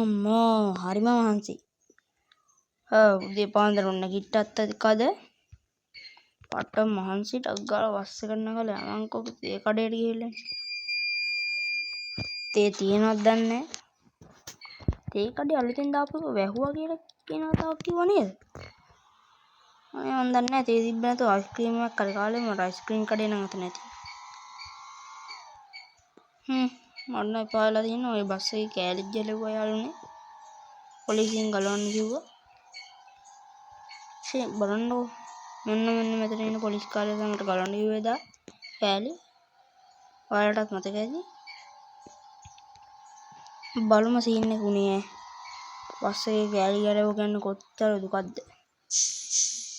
අම්මෝ හරිම මහන්සි. ඔව් උදේ පාන්දර ඔන්න නැගිට්ටත් කද පට්ට මහන්සි ටක් ගාලා බස් එක නගලා යමන්කෝ තේ කඩේට ගිහිල්ලා. තේ තියෙනවද දන්නේ නැහැ. තේ කඩේ අලුතෙන් දාපු එක වැහුවා කියලා කියන කතාවක් කිව්වා නේද? අනේ මන් දන්නේ නැහැ තේ තිබ්බ නැතුව අයිස්ක්‍රීම් එකක් හරි කාලේ මට අයිස්ක්‍රීම් කඩේ නම් අත නැති. මට නම් එපා වෙලා තියෙනවා ඔය බස් එකේ කෑලි ජැලුවා යාළුවනේ. පොලිසියෙන් ගලවන්න කිව්වා. ෂේ බලන්නකෝ. මෙන්න මෙන්න මෙතන ඉන්න පොලිස් කාර්යය තමයි මට ගලවන්න කිව්වේ එදා කෑලි. ඔයාලටත් මතක ඇති. බලමු සීන් එක උනේ ඈ. බස් එකේ කෑලි ගැලව ගන්න කොච්චර දුකක්ද.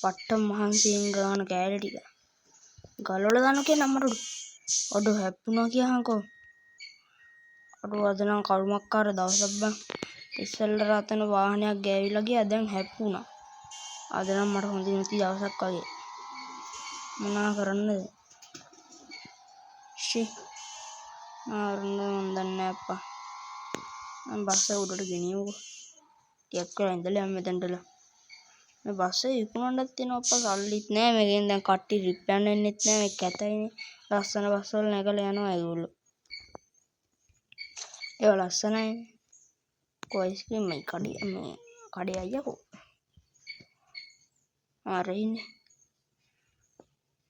පට්ට මහන්සියෙන් ගාන කෑලි ටික. ගලවලා දාන්න කියන අම්මට අඩෝ හැප්පුණා කියහන්කෝ. අඩෝ අද නම් කරුමක්කාර දවසක් බං. ඉස්සෙල්ලා රතන වාහනයක් ගෑවිලා ගියා දැන් හැප්පුණා. අද නම් මට හොඳ නැති දවසක් වගේ. මොනා කරන්නද? ෂි. මොනා කරන්නද මන් දන්නේ නෑ අප්පා. මම බස් එක උඩට ගෙනියමුකෝ. ටිකක් වෙලා ඉඳලා යමු මෙතනටලා. මේ බස් එක විකුණන්නත් තියෙනවා අප්පා සල්ලිත් නෑ මේකෙන් දැන් කට්ටිය ට්‍රිප් යන්න එන්නෙත් නෑ මේ කැතයිනේ. ලස්සන බස් වල නැගලා යනවා ඒගොල්ලෝ. ඒවා ලස්සනයි. කො අයිස්ක්‍රීම් මේ කඩේ මේ කඩේ අයියා කෝ. අර ඉන්නේ.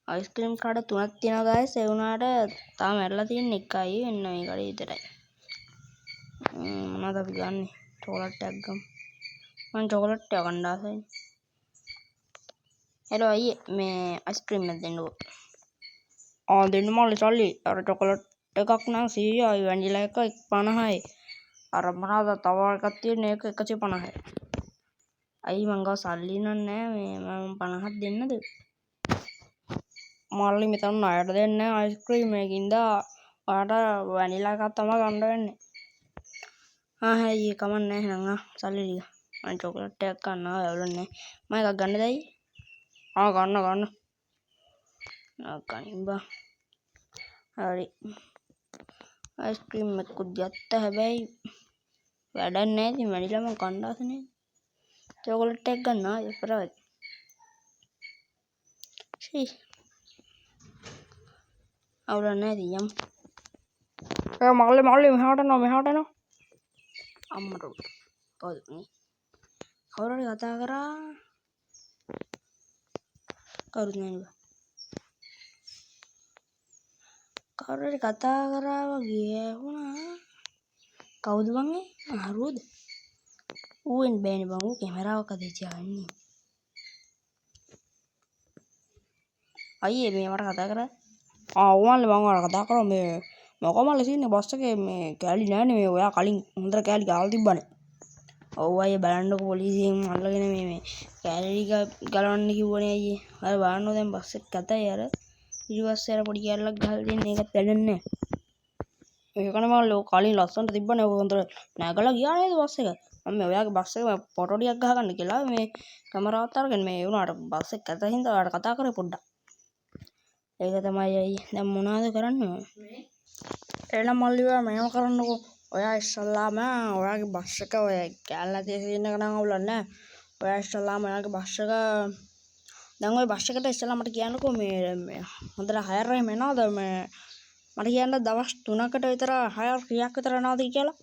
අයිස්ක්‍රීම් කඩ තුනක් තියෙනවා ගායිස්. ඒ වුණාට තාම ඇරලා තියෙන්නේ එකයි. එන්න මේ කඩේ විතරයි. මොනවද අපි ගන්නෙ? චොකලට් එකක් ගමු. මං චොකලට් එකක් ගන්න ආසයිනේ. හෙලෝ අයියේ මේ අයිස්ක්‍රීම් එකක් දෙන්නකෝ. ආ දෙන්න මල්ලි සල්ලි. අර චොකලට් එකක් නම් 100යි වැනිලා එක 50යි. අර මොනවද තව එකක් තියෙන එක 150යි. අයියේ මං ගාව සල්ලි නම් නෑ මේ මම 50ක් දෙන්නද? මල්ලි මෙතන ණයට දෙන්නේ නෑ අයිස්ක්‍රීම් එකකින්ද ඔයාට වැනිලා එකක් තමයි ගන්න වෙන්නේ. ආ අයියේ කමක් නෑ එහෙනම් ආ සල්ලි ටික. මං චොකලට් එකක් ගන්න ආවා අවුලක් නෑ. මම එකක් ගන්නද අයියේ? ආ ගන්න ගන්න. ආ ගනින් බං. හරි. අයිස්ක්‍රීම් එකකුත් ගත්තා හැබැයි වැඩක් නෑ ඉතින් වැනිලා මං කන්න ආස නෑ. චොකලට් එකක් ගන්න ආයේ අපරාධ. ෂී. අවුලක් නෑ ඉතින් යමු. ඒ මල්ලි මල්ලි මෙහාට එනවා මෙහාට එනවා. අම්මට කවුද මේ? කවුරු හරි කතා කරා. කවුරුත් නෑ නේ බං. කවුරු හරි කතා කරා වගේ ඇහුණා. කවුද බං ඒ? හරුවද? ඌ එන්න බෑනේ බං. ඌ කැමරාවක් අතේ තියාගෙන ඉන්නේ. අයියේ මේ මට කතා කරා. ආ ඔව් මල්ලි මං ඔයාලට කතා කරා මේ මොකෝ මල්ලි සීන් එක බස් එකේ මේ කෑලි නෑනේ මේ ඔයා කලින් හොඳට කෑලි ගාලා තිබ්බනේ. ඔව් අයියේ බලන්නකෝ පොලිසියෙන් අල්ලගෙන මේ මේ කෑලි ටික ගලවන්න කිව්වනේ අයියේ. අර බලන්නකෝ දැන් බස් එක කැතයි අර ඊට පස්සේ අර පොඩි කෑල්ලක් ගහලා තියෙන ඒකත් වැඩක් නෑ. ඒකනේ මල්ලි ඔය කලින් ලස්සනට තිබ්බනේ ඔය හොඳට නැගලා ගියා නේද බස් එක. මම මේ ඔයාගේ බස් එක ෆොටෝ ටිකක් ගහගන්න කියලා මේ කැමරාවත් අරගෙන මේ වුණාට බස් එක කැත හින්දා ඔයාලට කතා කරේ පොඩ්ඩක්. ඒක තමයි අයියේ. දැන් මොනවද කරන්නේ මම? එහෙනම් මල්ලි ඔයා මෙහෙම කරන්නකෝ. ඔයා ඉස්සල්ලාම ඔයාගේ බස් එක ඔය කෑල්ල නැති සීන් එක නම් අවුලක් නෑ. ඔයා ඉස්සල්ලාම ඔයාගේ බස් එක දැන් ඔය බස් එකට ඉස්සල්ලා මට කියන්නකෝ මේ මේ හොඳට හයර් එහෙම එනවද මේ මට කියන්න දවස් 3කට විතර හයර් කීයක් විතර එනවද කියලා.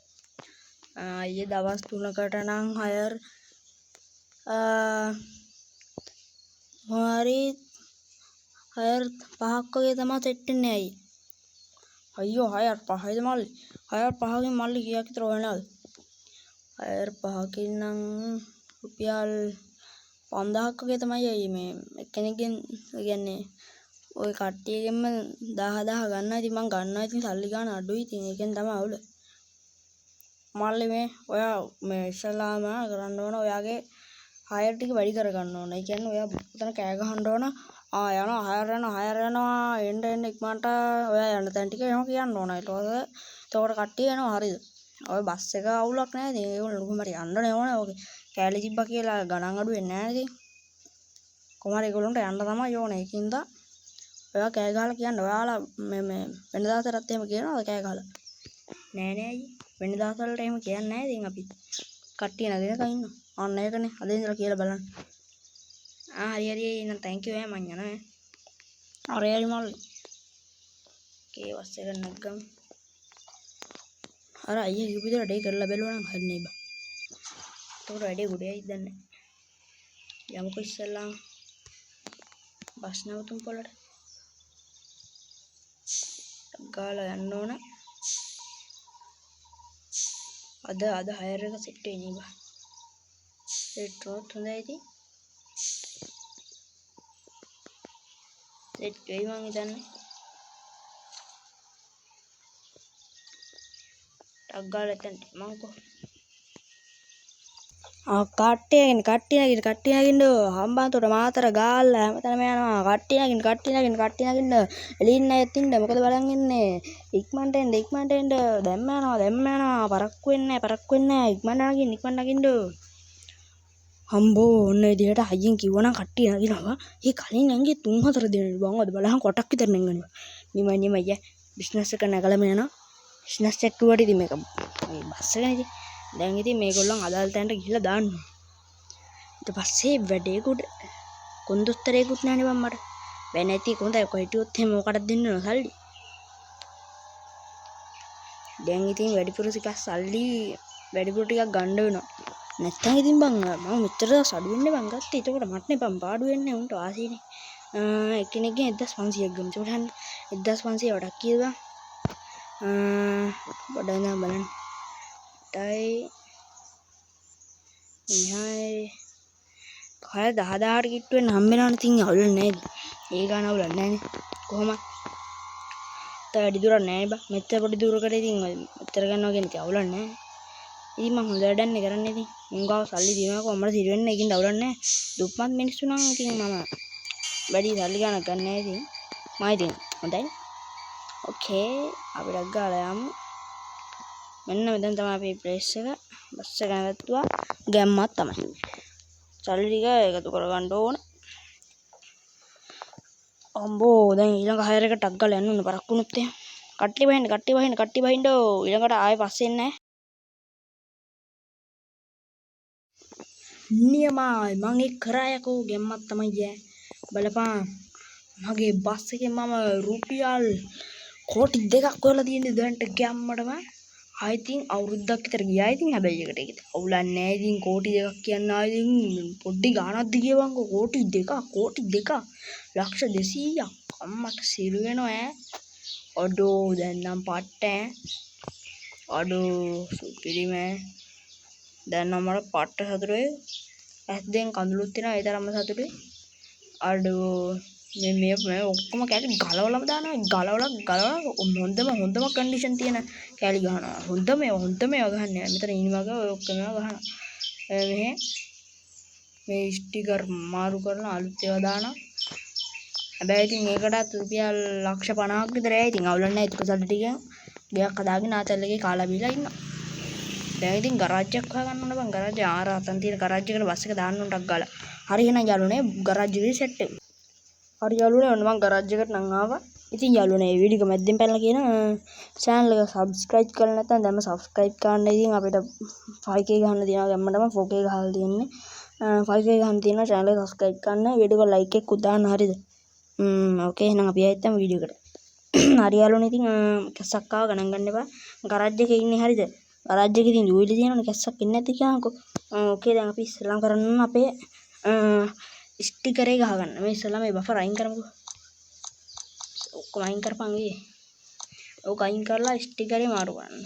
අයියේ දවස් 3කට නම් හයර් හරි හයර් 5ක් වගේ තමයි සෙට් වෙන්නේ අයියේ. අයියෝ හයර් 5යිද මල්ලි? හයර් 5කින් මල්ලි කීයක් විතර හොයනවද? හයර් 5කින් නම් රුපියල් 5000ක් වගේ තමයි අයියේ මේ එක්කෙනෙක්ගෙන් ඒ කියන්නේ ඔය කට්ටියගෙන්ම 1000 1000 ගන්නවා. ඉතින් මං ගන්නවා ඉතින් සල්ලි ගන්න අඩුයි. ඉතින් ඒකෙන් තමයි අවුල. මල්ලි මේ ඔයා මේ ඉස්සෙල්ලාම කරන්න ඕන ඔයාගේ හයර් ටික වැඩි කරගන්න ඕන. ඒ කියන්නේ ඔයා උතන කෑ ගහන්න ඕන. ආ යනවා හයර් යනවා හයර් යනවා එන්න එන්න ඉක්මනට ඔයා යන තැන් ටික එහෙම කියන්න ඕන. ඊට පස්සේ එතකොට කට්ටිය එනවා හරිද? ඔය බස් එක අවුලක් නෑ ඉතින් ඒගොල්ලෝ කොහොම හරි යන්නනේ ඕනේ. ඔගේ කෑලි තිබ්බා කියලා ගණන් අඩු වෙන්නේ නෑ ඉතින්. කොහොම හරි ඒගොල්ලන්ට යන්න තමයි ඕනේ. ඒකින්ද ඔයා කෑ ගහලා කියන්න. ඔයාලා මේ මේ වෙන දවසටත් එහෙම කියනවද කෑ ගහලා? නෑ නෑ අයියේ. වෙන දවස්වලට එහෙම කියන්නේ නැහැ. ඉතින් අපි කට්ටිය නගිනකන් ඉන්නවා. අන්න ඒකනේ අද ඉඳලා කියලා බලන්න. ආ හරි හරි එහෙනම් thank you ඈ මං යනවා ඈ. හරි හරි මල්ලි. ඕකේ බස් එක නැග්ගමු. අර අයියා කියපු විදිහට වැඩේ කරලා බැලුවා නම් හරිනේ බං. එතකොට වැඩේ ගොඩ යයිද දන්නේ නැහැ. යමුකෝ ඉස්සෙල්ලාම බස් නැවතුම් පොළට. ගාලා යන්න ඕන. අද අද හයර් එක සෙට් වෙන්නේ බං. සෙට් වුණොත් හොඳයි ඉතින්. සෙට් වෙයි මං හිතන්නේ. ටක් ගාලා එතනට මංකෝ. ආ කට්ටිය නගින්න කට්ටිය නගින්න කට්ටිය නගින්න හම්බන්තොට මාතර ගාල්ල හැමතැනම යනවා. කට්ටිය නගින්න කට්ටිය නගින්න කට්ටිය නගින්න එළින් අයත් ඉන්න මොකද බලන් ඉන්නේ. ඉක්මනට එන්න ඉක්මනට එන්න දැම්ම යනවා දැම්ම යනවා පරක්කු වෙන්නේ නැහැ පරක්කු වෙන්නේ නැහැ ඉක්මනට නගින්න ඉක්මනට නගින්න. හම්බෝ ඔන්න විදිහට හයියෙන් කිව්වනම් කට්ටිය නගිනවා. ඒ කලින් නැංගේ 3-4 දෙනෙක් බං අද බලහන් කොටක් විතර නැංගනවා. නිමයි නිමයි ඈ බිස්නස් එක නැගලම යනවා. බිස්නස් එක කිව්වට ඉතින් මේක මේ බස් එකනේ ඉතින්. දැන් ඉතින් මේගොල්ලන් අදාළ තැනට ගිහිල්ලා දාන්න. ඊට පස්සේ වැඩේ කොට කොන්දොස්තරේකුත් නෑනේ බං මට. බෑ නැති කොහොඳයි ඔක හිටියොත් එහෙම මොකටද දෙන්න ඕන සල්ලි. දැන් ඉතින් වැඩිපුර ටිකක් සල්ලි වැඩිපුර ටිකක් ගන්න වෙනවා. නැත්තම් ඉතින් බං මම මෙච්චර දවස් අඩු වෙන්නේ බං ගත්තේ. එතකොට මට නේ බං පාඩු වෙන්නේ උන්ට වාසියනේ. එක්කෙනෙක්ගෙන් 1500ක් ගමු. එතකොට හන්නේ 1500 වඩක් කීයද බං? පොඩ්ඩක් ඉඳන් බලන්න. 8යි 9යි කය 10000ට කිට්ටු වෙන්න හම්බ වෙනවනේ. ඉතින් අවුල නෑ ඉතින්. ඒ ගාන අවුලක් නෑනේ. කොහොම තව වැඩි දුරක් නෑ බං. මෙච්චර පොඩි දුරකට ඉතින් ඔය මෙච්චර ගන්නවා කියන්නේ ඉතින් අවුලක් නෑ. ඉතින් මං හොඳ වැඩක් නේ කරන්නේ ඉතින්. උන් ගාව සල්ලි තියෙනවා කොහොම මට සිරි වෙන්න ඒකින්ද අවුලක් නෑ. දුප්පත් මිනිස්සු නම් ඉතින් මම වැඩි සල්ලි ගානක් ගන්න නෑ ඉතින්. මම ඉතින් හොඳයි. ඕකේ අපි ඩක් ගාලා යමු. මෙන්න මෙතන තමයි අපේ ප්ලේස් එක. බස් එක නැවැත්තුවා. ගැම්මක් තමයි. සල්ලි ටික එකතු කරගන්න ඕන. අම්බෝ දැන් ඊළඟ හයර් එක ටක් ගාලා යන්න ඕන පරක්කු වුණොත් එහෙම. කට්ටිය බහින්න කට්ටිය බහින්න කට්ටිය බහින්න ඊළඟට ආයෙ පස්සේ එන්නේ නෑ. නියමයි මං ඒ කරා යකෝ ගැම්මක් තමයි ඈ. බලපන් මගේ බස් එකෙන් මම රුපියල් කෝටි 2ක් හොයලා තියෙන්නේ දැන්ට ගැම්මටම. ආයෙ ඉතින් අවුරුද්දක් විතර ගියා ඉතින් හැබැයි ඒකට ඒක අවුලක් නෑ ඉතින් කෝටි 2ක් කියන්න ආයෙ ඉතින් පොඩි ගාණක්ද කියවන්කෝ කෝටි 2ක් කෝටි 2ක් ලක්ෂ 200ක් අම්මට සිරු වෙනවා ඈ. අඩෝ දැන් නම් පට්ට ඈ. අඩෝ සුපිරිම ඈ. දැන් නම් මට පට්ට සතුටුයි. ඇස් දෙකෙන් කඳුළුත් එනවා ඒ තරම්ම සතුටුයි. අඩෝ මේ මේ මේ ඔක්කොම කෑලි ගලවලම දානවා. ගලවලා ගලවලා හොඳම කන්ඩිෂන් තියෙන කෑලි ගහනවා. හොඳම ඒවා ගහන්නේ. මෙතන ඉනිමග ඔය ඔක්කොම ඒවා ගහනවා. මෙහෙ මේ ස්ටිකර් මාරු කරන අලුත් ඒවා දානවා. හැබැයි ඉතින් ඒකටත් රුපියල් ලක්ෂ 50ක් විතර යයි. ඉතින් අවුලක් නෑ. ඉතුරු සල්ලි ටිකෙන් ගෙයක් හදාගෙන ආතල් එකේ කාලා බීලා ඉන්නවා. දැන් ඉතින් ගරාජ් එකක් හොයාගන්න ඕන බං. ගරාජ් එක ආර අතන් තියෙන ගරාජ් එකට බස් එක දාන්න ඕන ටක් ගාලා. හරි එහෙනම් යාළුවනේ ගරාජ් එකේ සෙට් වෙමු. හරි යාළුවනේ ඔන්න මං ගරාජ් එකට නම් ආවා. ඉතින් යාළුවනේ මේ වීඩියෝ එක මැද්දෙන් පැනලා කියන චැනල් එක සබ්ස්ක්‍රයිබ් කරලා නැත්නම් දැන්ම සබ්ස්ක්‍රයිබ් කරන්න. ඉතින් අපිට 5K ගහන්න තියෙනවා ගැම්මටම 4K ගහලා තියෙන්නේ. 5K ගහන්න තියෙනවා චැනල් එක සබ්ස්ක්‍රයිබ් කරන්න. වීඩියෝ එක ලයික් එකක් දාන්න හරිද? ඕකේ එහෙනම් අපි ආයෙත් යමු වීඩියෝ එකට. හරි යාළුවනේ ඉතින් කැස්සක් ආව ගණන් ගන්න එපා. ගරාජ් එකේ ඉන්නේ හරිද? ගරාජ් එකේ ඉතින් දූවිලි තියෙනවනේ කැස්සක් එන්නේ නැති කියනකො. ඕකේ දැන් අපි ඉස්සෙල්ලාම කරන්න ඕන අපේ ස්ටිකර් එක ගහගන්න. මේ ඉස්සෙල්ලාම මේ බෆර් අයින් කරමුකෝ. ඔක්කොම අයින් කරපන් ඊයේ. ඕක අයින් කරලා ස්ටිකරේ මාරු කරන්න.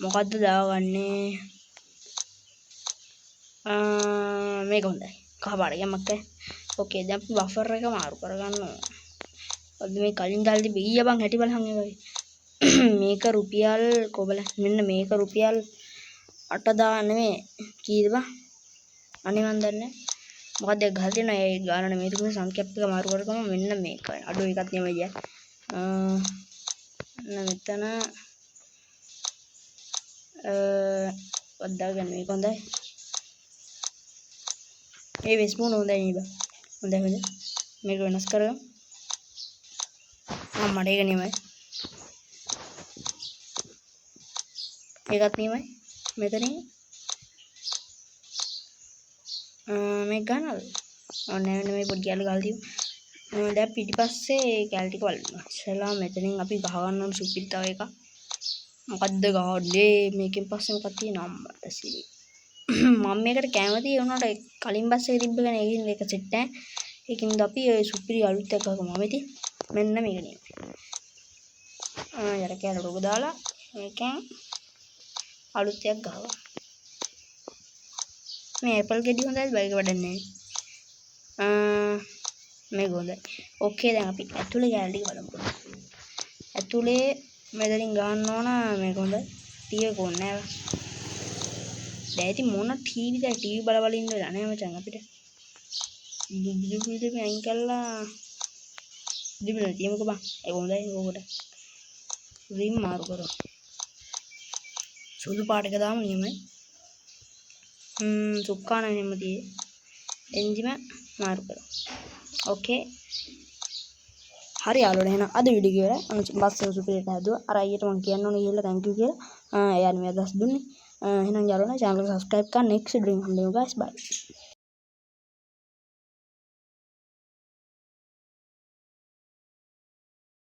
මොකද්ද දාගන්නේ? මේක හොඳයි. කහ පාට ගැම්මක් ඈ. ඕකේ දැන් අපි බෆර් එක මාරු කරගන්න ඕන. මොකද්ද මේ කලින් දාලා තිබ්බ ඊයේ බං හැටි බලහන් ඒ වගේ. මේක රුපියල් කොබල මෙන්න මේක රුපියල් 8000 නෙමෙයි කීයද බං? අනේ මන් දන්නේ නෑ. මොකද්ද ඒක ගහලා තියෙනවා ඒ ගාන නෙමෙයි තුනේ සංඛ්‍යාප් එක මාරු කරගම මෙන්න මේක. අඩෝ එකක් නෙමෙයි ඈ. මෙන්න මෙතන වද්දාගන්න මේක හොඳයි. මේ වෙස් මූණ හොඳයි නේ බං. හොඳයි හොඳයි. මේක වෙනස් කරගමු. මට ඒක නෙමෙයි. ඒකත් නියමයි. මෙතනින් මේක ගන්නවද? ඔන්න මෙන්න මේ පොඩි කෑල්ල ගහලා තියමු. දැන් පිටිපස්සේ ඒ කෑල්ල ටික බලමු. ඉස්සෙල්ලා මෙතනින් අපි ගහ ගන්න ඕන සුපිරි තව එකක්. මොකද්ද ගහන්නේ? මේකෙන් පස්සේ මොකක්ද තියෙන්නේ? අම්මට සිරි. මම මේකට කැමතියි, ඒ වුණාට කලින් බස් එක තිබ්බ ගැන ඒකින් ඒක සෙට් නෑ. ඒකින්ද අපි ඔය සුපිරි අලුත් එකක් ගහමු. මම ඉතින් මෙන්න මේක නියමයි. යට කෑල්ල ටොක දාලා මේකෙන් අලුත් එකක් ගහනවා. මේ ඇපල් ගෙඩි හොඳයි, බයික වැඩක් නෑ. මේක හොඳයි. ඕකේ, දැන් අපි ඇතුලේ කෑල්ල ටික බලමු. ඇතුලේ මෙතනින් ගන්න ඕන, මේක හොඳයි. ටීවී එක ඕනේ නෑ. දැන් ඉතින් මොන ටීවී දැන් ටීවී බල බල ඉන්න වෙලා නෑ මචං අපිට. බුදු අයින් කළා දිබුණ තියමුකෝ බං. ඒක හොඳයි ඕකට. රිම් මාරු කරමු. සුදු පාට එක දාමු, නියමයි. සුක්කා නම් එහෙම තියේ. එන්ජිම මාරු කරමු. ඕකේ. හරි යාළුවනේ, එහෙනම් අද වීඩියෝ එක ඉවරයි. අන්න බස් එක සුපිරියට හැදුවා. අර අයියට මං කියන්න ඕනේ ගිහිල්ලා thank you කියලා. එයා මේ අදහස් දුන්නේ. එහෙනම් යාළුවනේ, channel එක subscribe කරන්න. Next video එකෙන් හම්බෙමු guys. Bye.